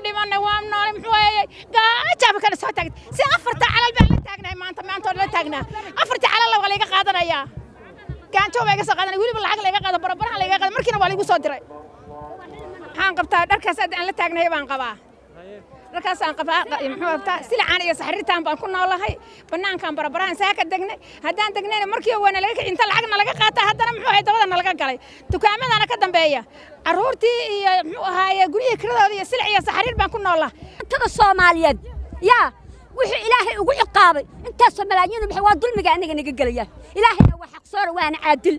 Dhimanay, waan noolay. Muxuu ahaayey? Gaajaaba kana soo taagtay. Si afarta calal baan la taagnahay maanta, maanta oo la taagnaa. Afarta calalla waa layga qaadanayaa, gaanjo baa iga soo qaadanaya, weliba lacag layga qaado, barabaraha layga qaado. Markiina waa laygu soo diray. Waxaan qabtaa dharkaas hadda aan la taagnahay baan qabaa, dharkaasaan qabaa. Muxuu qabtaa? Silacaan iyo saxriirtaan baan ku noolahay. Bannaankaan barabarahan saaka degnay. Haddaan degnayna, markii waana laga inta lacagna laga qaata, haddana muxuu ahay, dabada nalaga galay. Dukaamadana ka dambeeya carruurtii iyo muxuu ahaaye, guryihii kiradooda iyo silic iyo saxriir baan ku noolahay. Cuntada Soomaaliyeed yaa wuxuu Ilaahay ugu ciqaabay intaasoo malaayiin bixi. Waa dulmiga anaga naga gelaya. Ilaahayna waa xaqsoora, waana caadil.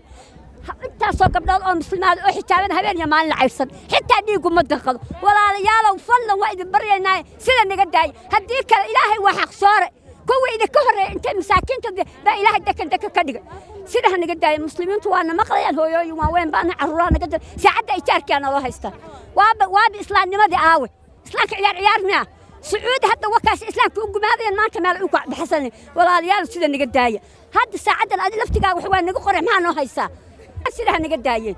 Intaasoo gabdhood oo muslimaad oo xijaaban habeen iyo maalin la caydhsan, xitaa dhiiggu ma danqado. Walaalayaalow, fadlan waa idin baryaynaa, sida naga daaya. Haddii kale Ilaahay waa xaqsoore. Kuwa idinka horreeya intay masaakiinta baa Ilaahay dekan deka ka dhigay. Sida ha naga daaya. Muslimiintu waana maqlayaan. Hooyooyin waaweyn baana, carruuraha naga dira. Saacadda ijaarkaa naloo haystaa. Waaba waaba islaamnimadii aawe? Islaamka ciyaar ciyaar miya? Sacuudi hadda wakaas islaamka u gumaadayaan maanta meel u baxsan. Walaalayaal, sida naga daaya. Hadda saacaddan adi laftigaaga wax waa naga qoray. Maxaa noo haysaa? Sida ha naga daayeen.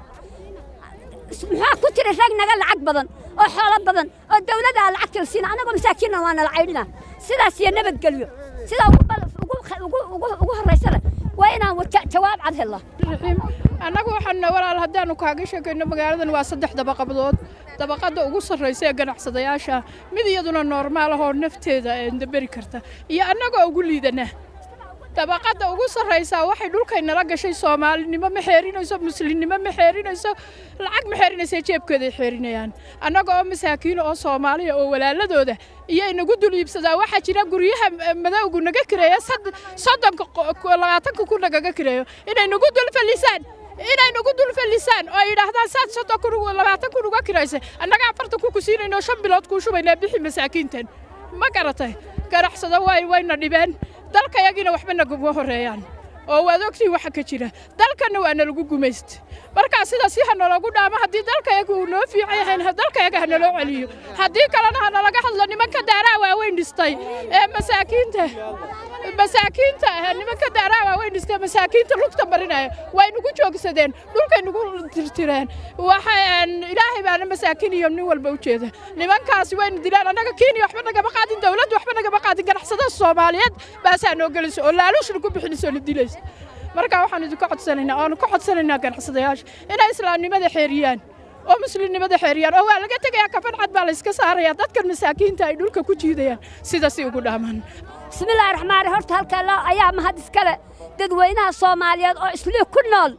Maxaa ku tiri? Rag naga lacag badan oo xoolo badan oo dawladdaa lacagta la siina, anagoo masaakiinna waa nala caydhina. Sidaas iyo nabadgelyo. Sida ugu horraysana waa inaan jawaab cad helnaa. Annagu waxaana, walaal, haddaanu kaaga sheekayno, magaaladan waa saddex dabaqadood. Dabaqadda ugu sarraysa ee ganacsadayaasha, mid iyaduna normal ah oo nafteeda daberi karta, iyo annagoo ugu liidana. Dabaqadda ugu sarraysaa waxay dhulkay nala gashay. Soomaalinimo ma xeerinayso, muslimnimo ma xeerinayso, lacag ma xeerinayso, jeebkeeday xeerinayaan. Annaga oo masaakiin oo Soomaaliya oo walaaladooda iyo inagu dul iibsadaa. Waxaa jira guryaha madowgu naga kireeya 30-ka, 20-ka kun nagaga kireeyo, inay nagu dul falisaan, inay nagu dul falisaan oo ay yidhaahdaan, "Saad 30,000, 20,000 uga kiraysay, annaga 40,000 ku siinayno, 5 bilood kuu shubaynaa, bixi." Masaakiintan ma garatay? Ganacsado way wayna dhibeen. Dalkayagiina waxba naguma horreeyaan oo waad ogtiin waxa ka jira. Dalkanna waa nalagu gumaysta. Markaa sida si ha nalagu dhaamo. Haddii dalkayaga uu noo fiican yahay, dalkayaga ha naloo celiyo. Haddii kalena ha nalaga hadlo. Nimanka daaraha waaweyn dhistay ee masaakiinta, nimanka daaraha waaweyn dhistay, masaakiinta lugta marinaya, way nagu joogsadeen, dhulkay nagu tirtireen. Waxa Ilaahay baana masaakiin iyo nin walba u jeeda. Nimankaasi wayna dilaan. Annaga Kenya waxba nagama qaadin, dawladdu waxba nagama qaadin. Ganacsada Soomaaliyeed baasaa noo gelaysa oo laaluushna ku bixinaysa oo na dilaysa. Marka waxaan idinka codsanaynaa, oonu ka codsanaynaa ganacsadayaasha inay islaamnimada xeeriyaan oo muslimnimada xeeriyaan, oo waa laga tegayaa, kafan cad baa la iska saarayaa. Dadkan masaakiinta ay dhulka ku jiidayaan sida si ugu dhaamaan. Bismillahi raxmaani. Horta halkaa loo ayaa mahad iskale. Dadweynaha Soomaaliyeed oo Islii ku nool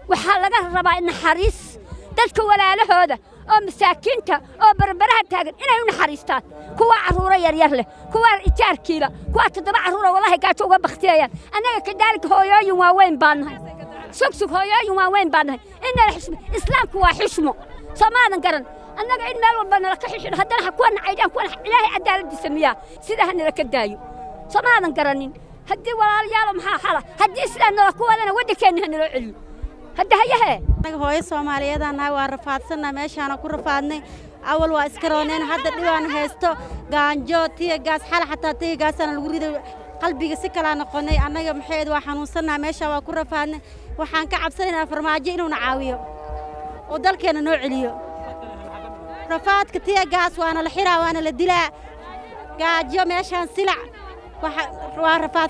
waxaa laga rabaa naxariis. Dadka walaalahooda oo masaakiinta oo barbaraha taagan inay u naxariistaan. Kuwa carruuro yaryar leh, kuwa ijaarkiila, kuwa toddoba carruura wallahi gaajo uga baktiyayaan. Annaga kadaalika hooyooyin waaweyn baan nahay. Sugsug, hooyooyin waaweyn baan nahay. Inala xishmo. Islaamku waa xishmo, soomaadan garan? Annaga in meel walba nala ka xishino, haddana kuwana caydhaan, kuwana Ilaahay cadaaladdiisa miyaa? Sidaa ha nala ka daayo, soomaadan garanin? Haddii, walaalayaalo, maxaa xala? Haddii sidaa nala ku wadana, waddankeenna ha naloo celiyo hadda. Hayahee. Anaga hooyo Soomaaliyeedaan nahay, waa rafaadsannaha. Meeshaana ku rafaadnay. Awal waa iska rooneen, hadda dhibaan haysto. Gaanjo, tear gas, xala xataa tear gaasana lagu riday. Qalbiga si kalaa noqonay annaga. Maxayd, waa xanuunsannaha. Meesha waa ku rafaadnay. Waxaan ka cabsanaynaa Farmaajo inuuna caawiyo oo dalkeenna noo celiyo. Rafaadka, tear gas, waana la xiraa, waana la dilaa. Gaajo meeshaan, silac, waa rafaadsan.